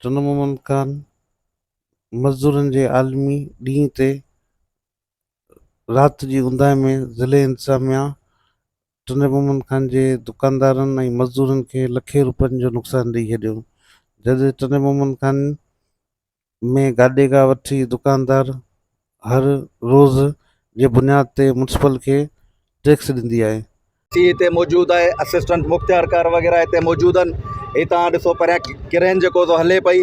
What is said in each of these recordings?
ٽنڊو محمد خان مزدورن جي عالمي ڏينهن تي رات جي اونداهي ۾ ضلعي انتظاميا ٽنڊي محمد خان جي دڪاندارن ۽ مزدورن کي لکين روپين جو نقصان ڏئي ڇڏيو جڏهن ٽنڊي محمد خان ۾ گاڏي کان وٺي دڪاندار هر روز جي بنياد تي ميونسپل کي ٽيڪس ڏيندي آهي. سي هتي موجود آهي اسسٽنٽ مختيارڪار وغيره هتي موجود آهن هي توهان ڏسو پريان ڪرين جيڪو سو هلي پئي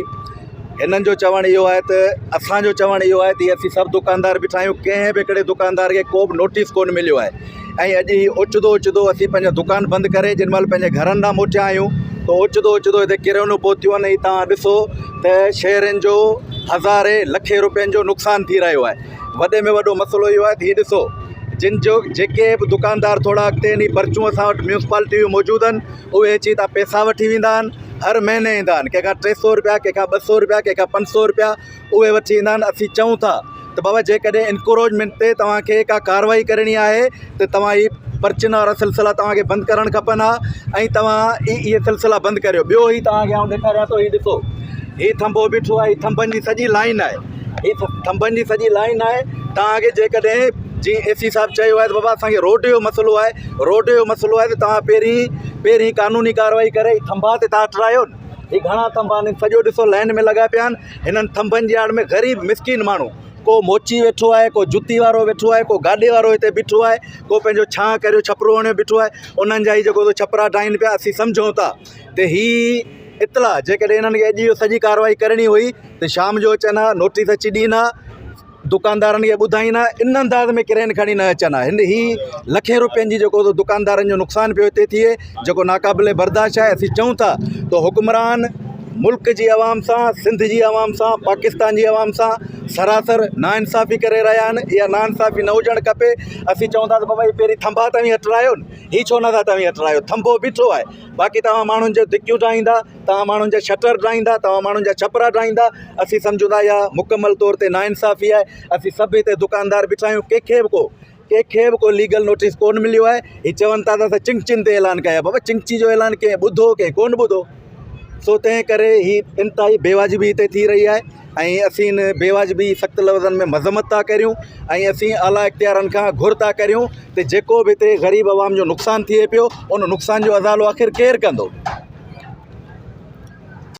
هنن جو چوڻ اهو آهي ته اسانجو چوڻ اهو آهي ته اسين سڀ دڪاندار بيٺا آهيون ڪنهن به هڪڙي دڪاندار کي ڪو به نوٽيس ڪونه مليو آهي ۽ اڄ هي اوچتو اوچتو اسين پنهنجو دڪان بند ڪري جن مهل پنهنجي گهرن ڏانهن موٽيا آهيون ته اوچتو اوچتو هتي ڪرينون پهتيون آهن ۽ توهان ڏسو ته شهرين جو هزارين لکين روپين جو نقصان ٿي رهيو آهي وڏي ۾ وڏو مسئلو اهو آهي ته هي ڏسو جن جو جيڪي به دڪاندار ٿورا اڳتي آهن هي پرچون اسان وٽ ميونسپالٽي جون موجود آهن اهي اچي هتان پئسا وٺي ويندا آهن هر مهيني ايندا آهن ڪنهن کان 300 روپيا ڪنهن کان 200 روپيا ڪنهن کان 500 روپيا اهي وٺي ايندا آهن اسين چئون ٿا ته بابا جيڪڏهن انڪروچمينٽ تي توهان کي ڪا ڪارروائي ڪرڻي آهي ته توهان هي پرچين وارا سلسلا توهان کي بند ڪرڻ کپن ها ۽ توهان اهي سلسلا بند ڪريو ٻيو هي توهان کي آئون ڏيکاريان ٿو هي ڏسو هي ٿنڀو بيٺو آهي هي ٿنڀن جي سڄي لائن آهي هي ٿنڀن جي سڄي لائن آهي توهان کي جيڪڏهن جيئن اي سي صاحب چيو آهي ته بابا اسان کي روڊ جو مسئلو آهي روڊ جو مسئلو آهي ته توهان پهرين پهرين قانوني ڪارروائي ڪري ٿنڀا ته توهان هٽرايو نه هي گهڻا ٿنڀا آهن سڄو ڏسو لائن ۾ لڳا پيا آهن هنن ٿنڀن جي آڙ ۾ غريب مسڪين ماڻهو ڪو موچي ويٺو آهي ڪو جتي وارو ويٺو آهي ڪو گاڏي وارو هتي بيٺو آهي ڪو پنهنجو ڇانء ڪريو ڇپرو هڻيو بيٺو آهي انهن جا هي جيڪو ڇپرا ڊاهين پيا اسين سمجهون ٿا ته هي اطلاع جيڪڏهن هنن کي اڄ اهو سڄي ڪارروائي ڪرڻي هئي ته شام جو اچن ها نوٽيس اچي ڏين ها دڪاندارن کي ٻڌائين ها ان انداز ۾ ڪرين کڻي نه اچن ها هن هي لکين روپين جي جيڪو دڪاندارن جو نقصان پيو هتي ٿئي جيڪو ناقابل برداشت آهي اسين چئون ٿا ته حڪمران ملڪ جي عوام سان سنڌ جي عوام سان پاڪستان جي عوام سان سراسر ناانصافي ڪري رهيا آهن اها ناانصافي نه هجڻ کپي اسين چئون ٿا ته بابا هي پهرين ٿنڀا توهين هٽرايو هي ڇو نٿا توهين هٽرايو ٿنڀو بيٺو آهي باقي توهان ماڻهن جون دڪيون ڊاهيندا توهان ماڻهن جا شٽر ڊاهيندا توهان ماڻهن جا ڇپرا ڊاهيندا اسين سمجهون ٿا اها مڪمل طور تي ناانصافي آهي اسين سڀ هتي دڪاندار بيٺا آهيون ڪنهن کي به ڪو ڪنهن کي به ڪو ليگل نوٽيس ڪونه مليو آهي هي چون ٿا ته اسان چنگچين تي اعلان ڪيا بابا چنگچي جو اعلان ڪنهن ٻڌو ڪنهن ڪونه ٻڌو سو تنهن ڪري هي انتهائي بيواجبي هتي ٿي رهي آهي ۽ اسين ان بيواجبي سخت لفظن ۾ مذمت ٿا ڪريون ۽ اسين اعليٰ اختيارن کان گهر ٿا ڪريون ته جيڪو به هتي غريب عوام جو نقصان ٿئي پيو ان نقصان جو ازالو آخر ڪير ڪندو.